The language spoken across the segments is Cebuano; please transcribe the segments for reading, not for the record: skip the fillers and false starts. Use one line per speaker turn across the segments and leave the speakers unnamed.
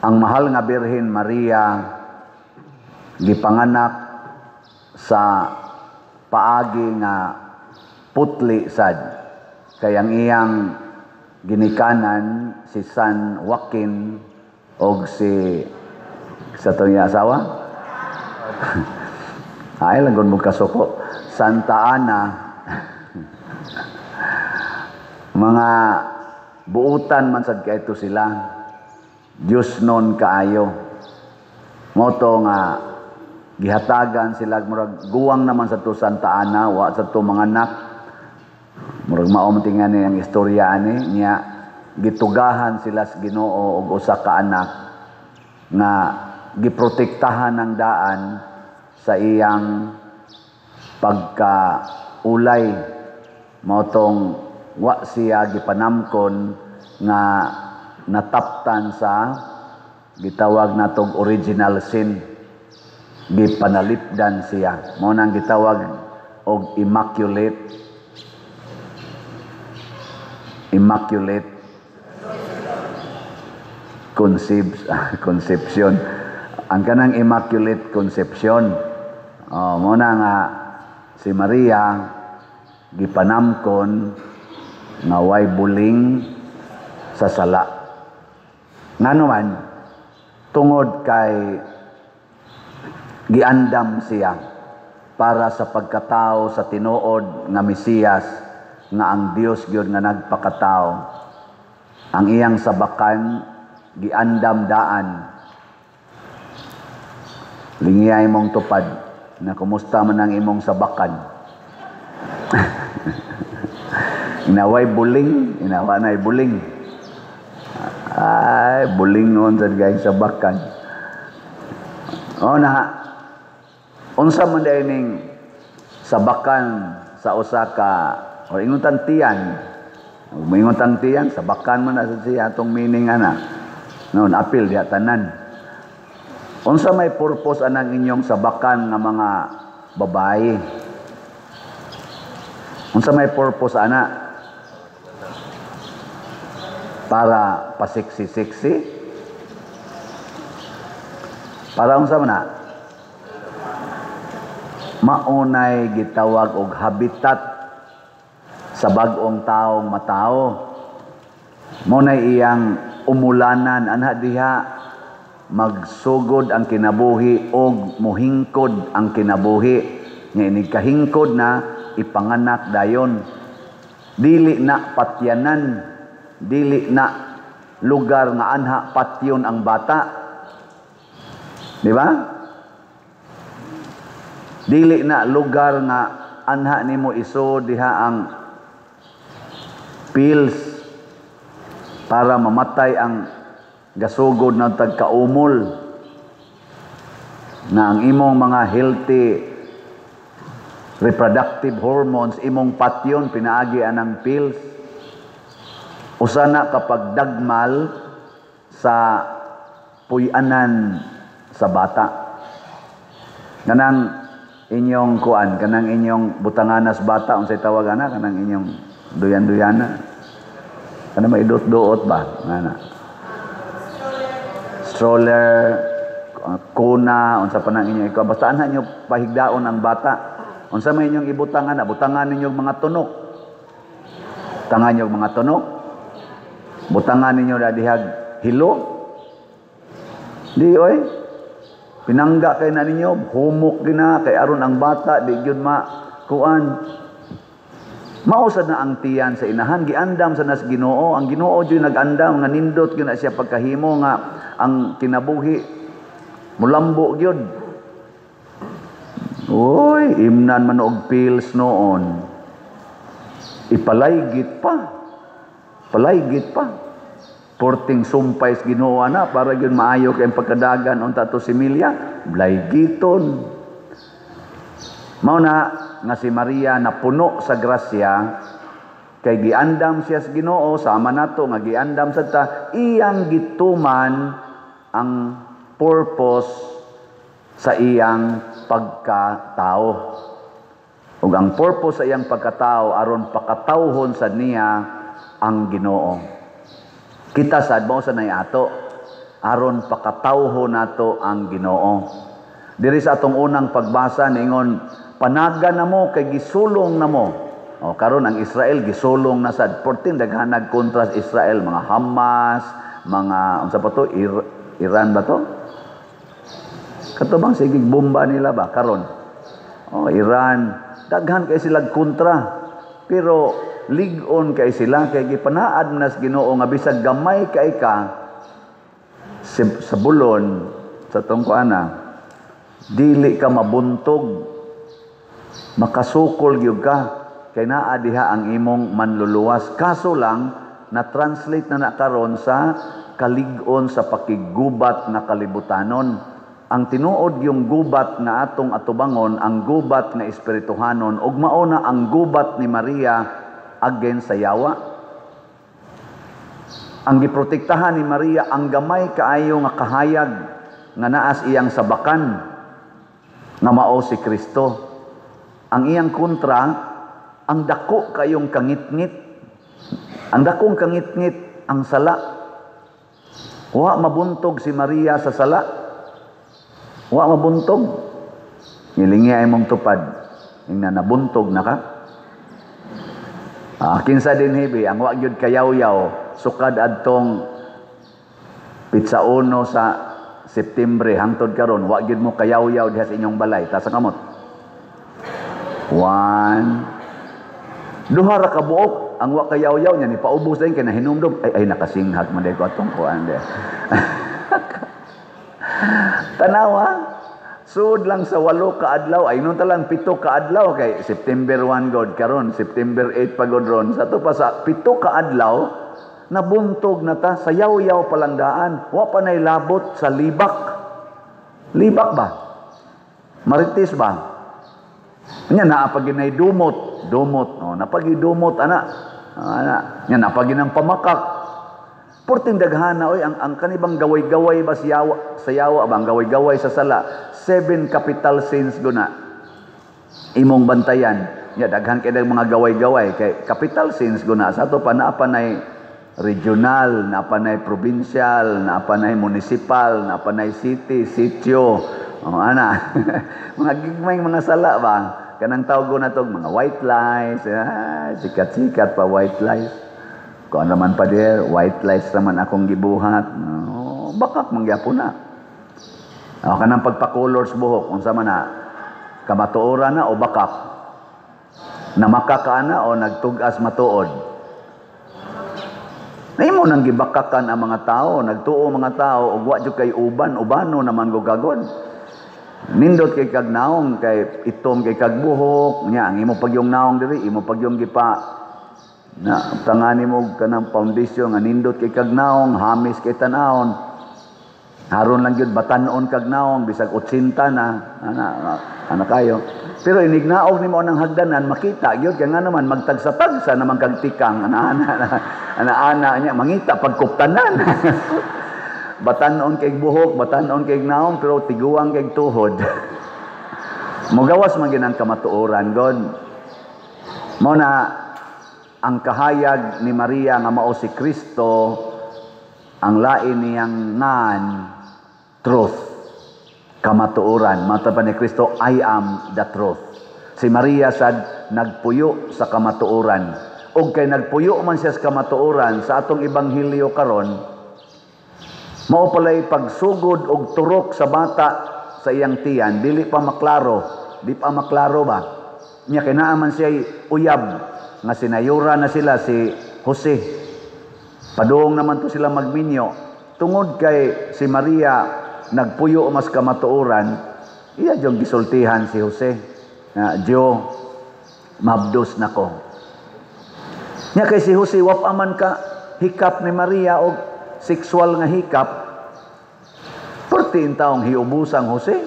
Ang mahal nga Birhen Maria gipanganak sa paagi nga putli sad, kay ang iyang ginikanan si San Joaquin og si sa itong iyang asawa, ay lang mo kasuko, Santa Ana, mga buutan man sad kaayo sila, Diyos non kaayo. Mao to nga gihatagan sila, murag guwang naman sa to Santa Ana, wa sa to mga anak. Murag mao man tingani ang istorya ani niya, gitugahan sila sa Ginoo og usa ka anak nga giprotektahan ng daan sa iyang pagkaulay. Mao tong wa siya gipanamkon nga nataptan sa gitawag natog original sin, gipanalipdan siya. Mao nang gitawag og immaculate conception, ang kanang Immaculate Conception. Oh, mao na nga si Maria gipanamkon nga way buling sa sala. Ngano man? Tungod kay giandam siya para sa pagkatao sa tinuod nga Mesiyas, nga ang Dios gyud nga nagpakatao. Ang iyang sabakan giandam daan. Lingiyay mong tupad na kumusta man ang imong sabakan. Inaway buling, inawa na buling. Ay, buling noon sa gayong sabakan. O na, unsa man dahil ning sabakan sa usa ka, o ingon tiyan. Ingon tiyan, sabakan man na sa siya atong meaning ana. Noon, apil diha tanan. Unsa may purpose anang inyong sabakan nga mga babae? Unsa may purpose ana? Para pasiksi-siksi? Para unsa man na? Maunay gitawag og habitat sa bag-ong taong matao. Maunay iyang umulanan anha diha magsugod ang kinabuhi og muhingkod ang kinabuhi. Nga inig kahingkod na ipanganak dayon. Dili na patyanan, dili na lugar nga anha patyon ang bata. Di ba? Dili na lugar nga anha nimo iso diha ang pills para mamatay ang gasugod ng tagkaumol, na ang imong mga healthy reproductive hormones imong patyon pinaagi anang pills. Usa na kapag dagmal sa puy-anan sa bata. Kanang inyong kuan, kanang inyong butanganas bata, unsay tawag ana, kanang inyong duyan-duyana. Kanang may duot-duot ba? Ngana. Stroller, kuna, unsa pa nang inyong ikaw. Basta anha nyo pahigdaon ang bata. Unsa may inyong ibutangan, butangan ninyo mga tunok. Butangan ninyo mga tunok. Butangan ninyo na dihag hilo. Di oy. Pinangga kay na ninyo, humok gina kay aron ang bata di gyud ma kuan. Mausad na ang tiyan sa inahan, giandam sa nas Ginoo. Ang Ginoo jud nagandam nga nindot gyud na siya pagkahimo nga ang kinabuhi mulambo gyud. Uy, imnan man og pills noon. Ipalaygit pa. Palaygit pa. Porting sumpay sa Ginoo na para gyud maayo kay pagkadagan unta to si Milya, laygiton. Mao na nga si Maria napuno sa grasya kay giandam siya sa Ginoo, sama nato nga giandam sa ta, iyang gituman ang purpose sa iyang pagkatao. Ug ang purpose sa iyang pagkatao aron pakatawhon sa niya ang Ginoo. Kita sad mao sa nay ato. Aron pakatawho nato ang Ginoo. Diri sa atong unang pagbasa, ningon, "Panaga na mo kay gisulong na mo." O karon ang Israel gisulong na sad. 14 daghanag kontra sa Israel, mga Hamas, mga unsa pa to, Iran ba to? Kato bang sige bomba nila ba karon? Oh, Iran, daghan kay sila kontra. Pero lig-on kay sila kay gipanaad na sa Ginoo nga bisag gamay kay ka sa bulon sa tong kuana, dili ka mabuntog, makasukol gyud ka kay naa diha ang imong manluluwas. Kaso lang na translate na na karon sa kalig-on sa pakiggubat nga kalibutanon. Ang tinuod yung gubat nga atong atubangon, ang gubat nga espirituhanon, ug mao na ang gubat ni Maria against sa yawa. Ang giprotektahan ni Maria ang gamay kaayo nga kahayag nga naas iyang sabakan nga mao si Kristo. Ang iyang kontra, ang dako kayong kangitngit. Ang dakong kangitngit, ang sala. Wa mabuntog si Maria sa sala. Wa mabuntog. Nilingi ay mong tupad. Ingna, nabuntog na ka. Kinsa din hibi ang wa gyud kayaw-yaw sukad adtong pitsa uno sa Septembre hangtod karon, wa gyud mo kayaw-yaw diha sa inyong balay? Taas ang kamot. One. Duha ra ka buok ang wa kayaw-yaw niya, ni paubos din kay nahinumdum, ay ay nakasinghag man ko atong kuan de. Tanawa, sud lang sa 8 ka adlaw, ay nun talang 7 ka adlaw kay September 1 god karon, September 8 pa god ron. Sa to pa sa 7 ka adlaw, nabuntog na ta sa yaw-yaw palangdaan. Wa pa nay labot sa libak. Libak ba? Marites ba? Nya naa pa ginay dumot, dumot. Oh, napagidumot ana. Ana, nya napaginang pamakak. Porting daghana oy ang kanibang gaway-gaway ba sa yawa ba ang gaway-gaway sa sala, seven capital sins guna. Imong bantayan. Nya daghan kay mga gaway-gaway kay capital sins guna. Sa ato pa naa pa nay regional, naa pa nay provincial, naa pa nay municipal, naa pa nay city, sitio. Oh, ana. Mga gigmay mga sala ba? Kanang tawag na to mga white lies, sikat-sikat pa white lies. Kung ano man pa der, white lies naman akong gibuhat. Oh, bakak mangyapon na. O, kanang pagpa-colors buhok, unsa man na, kamatuoran na o bakak? Namakaka na o nagtugas matuod? Naimo nang gibakakan ang mga tao, nagtuo mga tao, ug wa jud kay uban, ubano naman go gagod. Nindot kay kag naong, kay itom kay kag buhok, nya ang imo pagyong naong diri, imo pagyong gipa na tangani mo kanang foundation nga nindot kay kag naong, hamis kay tan-awon. Haron lang gyud batan-on kag naong bisag 80 na, ana ana kayo. Pero inignaog nimo ang hagdanan, makita gyud kay nga naman magtagsa-tagsa naman kag tikang, ana ana ana ana nya mangita pagkuptanan. Batan-on kay buhok, batan-on kay naong, pero tiguang kay tuhod. Mogawas man gyud ang kamatuoran god. Mao na ang kahayag ni Maria nga mao si Kristo, ang lain niyang ngan, truth, kamatuoran. Mata pa ni Kristo, "I am the truth." Si Maria sad nagpuyo sa kamatuoran. Og kay nagpuyo man siya sa kamatuoran, sa atong ebanghelyo karon, mao pala'y pagsugod og turok sa bata sa iyang tiyan, dili pa maklaro, di pa maklaro ba? Nya kay naa man siya uyab nga sinayura na sila si Jose. Padung naman to sila magminyo. Tungod kay si Maria nagpuyo mas kamatuoran, iya jong gisultihan si Jose. Na, "Diyo, mabdos nako." Nya kay si Jose wa pa man ka hikap ni Maria og sexual nga hikap. 14 taong hiubusang Jose.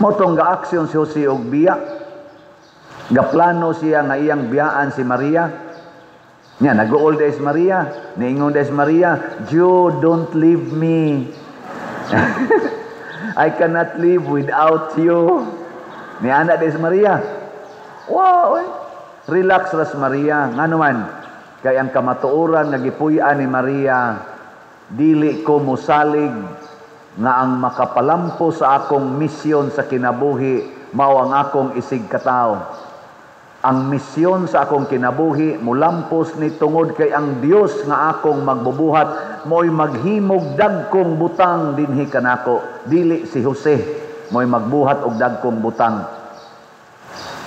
Motong ga-aksyon si Jose og biya. Gaplano siya nga iyang biyaan si Maria. Nya nag-old is Maria, niingon des Maria, "Joe, don't leave me. I cannot live without you." Ni ana des Maria. Wow, oy. Relax ras Maria. Ngano man, kay ang kamatuoran nga gipuy-an ni Maria Dili ko mosalig nga ang makapalampo sa akong misyon sa kinabuhi mao ang akong isig katawo. Ang misyon sa akong kinabuhi mulampos ni tungod kay ang Dios nga akong magbubuhat mo'y maghimog dagkong butang dinhi kanako. Dili si Jose mo'y magbuhat og dagkong butang.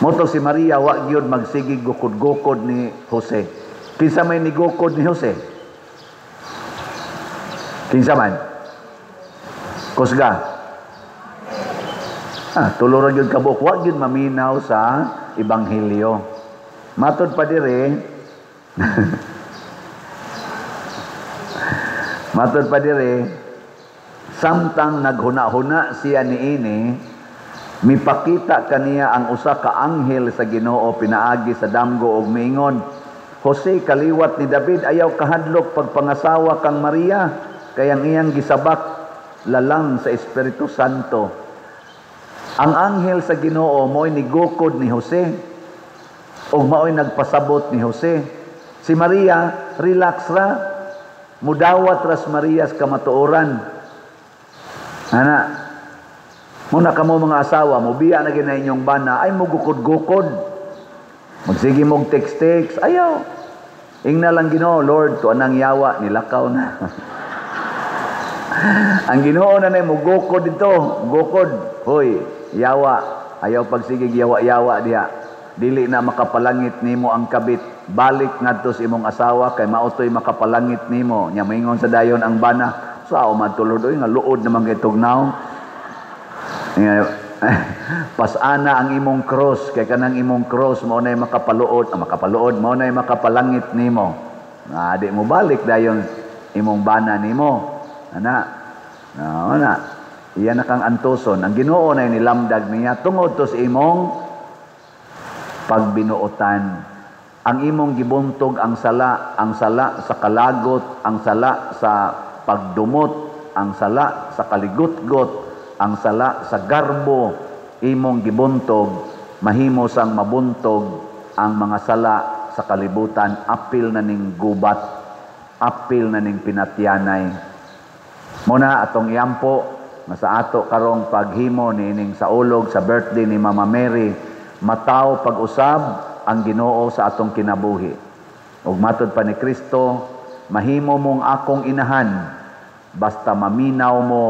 Mao to si Maria wa gyud magsigig gukod-gukod ni Jose. Kinsa may nigukod ni Jose? Kinsa man? Kusga. Ah, tulo ra gyud kabuok, wa gyud maminaw sa Ebanghelyo. Matod pa dire, matod pa dire, samtang naghuna-huna siya niini, mipakita kaniya ang usa ka anghel sa Ginoo pinaagi sa damgo og miingon, "Jose, kaliwat ni David, ayaw kahadlok pagpangasawa kang Maria, kay ang iyang gisabak lalang sa Espiritu Santo." Ang anghel sa Ginoo mo'y nigukod ni Jose ug mao'y nagpasabot ni Jose. Si Maria, relax ra. Mudawat ras Maria sa kamatuoran. Ana, muna kamo mga asawa, mobiya na gina inyong bana, ay mugukod-gukod. Magsige mog text-text, ayaw. Ingna lang Ginoo, "Lord, tuan ang yawa, nilakaw na." Ang Ginoo na mugukod dito, gukod. Hoy, yawa, ayaw pagsigig yawa-yawa diha. Dili na makapalangit nimo ang kabit. Balik ngadto sa imong asawa kay mao to'y makapalangit nimo. Nya maingon sa dayon ang bana, "Sa man tulod oy, nga luod naman kay tugnaw." Pasana ang imong cross kay kanang imong cross mao nay makapaluod, ang makapaluod mao nay makapalangit nimo. Na di mo balik dayon imong bana nimo. Ana. Na. Iya na kang antuson. Ang Ginoo na nilamdag niya tungod to sa imong pagbinuotan. Ang imong gibuntog ang sala sa kalagot, ang sala sa pagdumot, ang sala sa kaligutgot, ang sala sa garbo, imong gibuntog, mahimo sang mabuntog ang mga sala sa kalibutan, apil na ning gubat, apil na ning pinatyanay. Muna atong iampo nga sa ato karong paghimo niining saulog sa birthday ni Mama Mary, mataw pag-usab ang Ginoo sa atong kinabuhi. Ug matod pa ni Kristo, mahimo mong akong inahan basta maminaw mo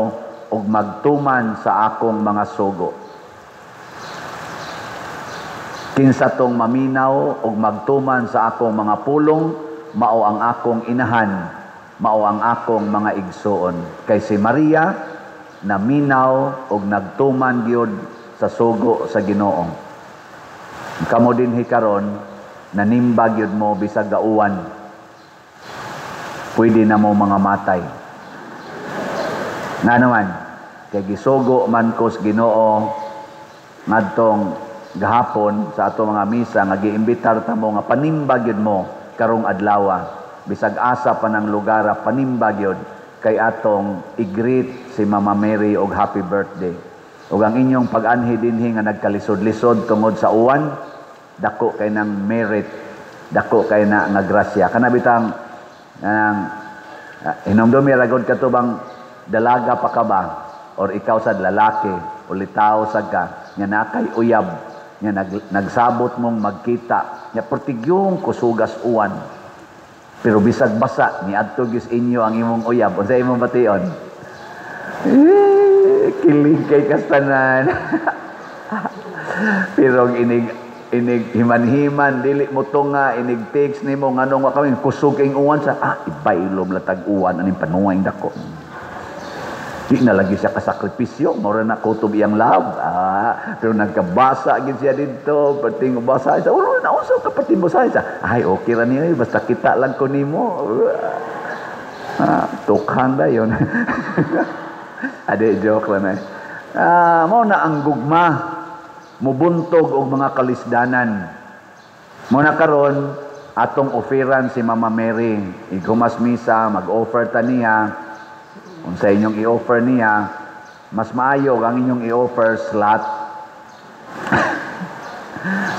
ug magtuman sa akong mga sugo. Kinsa tong maminaw ug magtuman sa akong mga pulong, mao ang akong inahan, mao ang akong mga igsuon. Kay si Maria naminaw ug nagtuman gyud sa sugo sa Ginoo. Kamo dinhi karon nanimba gyud mo bisag gauwan. Pwede na mo mga matay. Nga naman, kay gisugo man ko sa Ginoo ngadtong gahapon sa ato mga misa nga giimbitar ta mo nga panimba gyud mo karong adlawa. Bisag asa pa ng lugar, panimba gyud kay atong i-greet si Mama Mary og happy birthday. Ug ang inyong pag-anhi dinhi nga nagkalisod-lisod tungod sa uwan, dako kay nang merit, dako kay na nga grasya. Kana bitang ang hinumdumi ra gud kato bang dalaga pa ka ba or ikaw sad lalaki o litaw sad ka nga nakay uyab nga nagsabot mong magkita nya pertigyong kusugas uwan, pero bisag basa niadto gyud inyo ang imong uyab, unsa imong bation? Eh, kilig kay kastanan. Pero inig inig himan-himan dili mo tunga, inig text nimo nganong wa kami, kusog ing uwan sa ibaylom latag uwan aning panuwang dako. Di na lagi siya kasakripisyo, mura na kutob iyang love. Pero nagkabasa gid siya didto, perting basa siya. Ulo na unsa ka perting basa siya. Ay, okay ra niya, basta kita lang ko nimo. Tukhang dayon. Ade, joke lang eh. Mao na ang gugma, mubuntog og mga kalisdanan. Mao na karon atong offeran si Mama Mary. Ighumas misa, mag-offer ta niya. Unsa inyong i-offer niya, mas maayo ang inyong i-offer slot.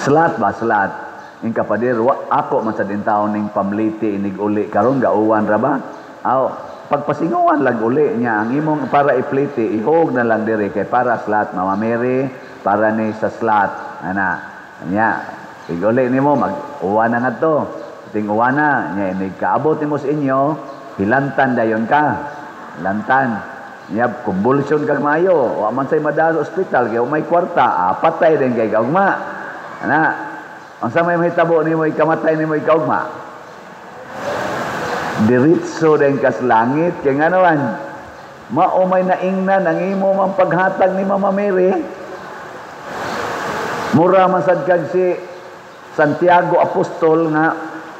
Slot ba? Slot. Ing kapadir, wa, ako man sa din taon ning pamliti inig uli karon gauwan ra ba? Aw, Pagpasinguan lang uli niya ang imong para ipliti, ihog na lang diri kay para slot, Mama Mary, para ni sa slot ana. Nya iguli nimo, mag uwa na ngadto ting uwa na nya, inig kaabot nimo sa inyo, hilantan dayon ka, hilantan nya, convulsion kag maayo, wa man say madala sa ospital kay may kwarta, patay din kay kaugma ana. Unsa may mahitabo nimo ikamatay nimo ikaugma? Diretso din kas langit kay ngano man mao may naingnan ang imo man paghatag ni Mama Mary. Mura man sad kag si Santiago Apostol nga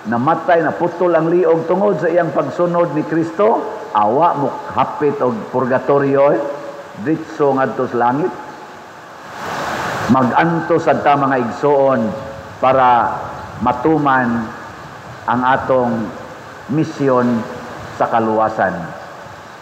namatay, naputol ang liog tungod sa iyang pagsunod ni Kristo. Awa mo hapit og purgatorio eh. Diretso ngadto sa langit. Magantos sad ta, mga igsoon, para matuman ang atong misyon sa kaluwasan.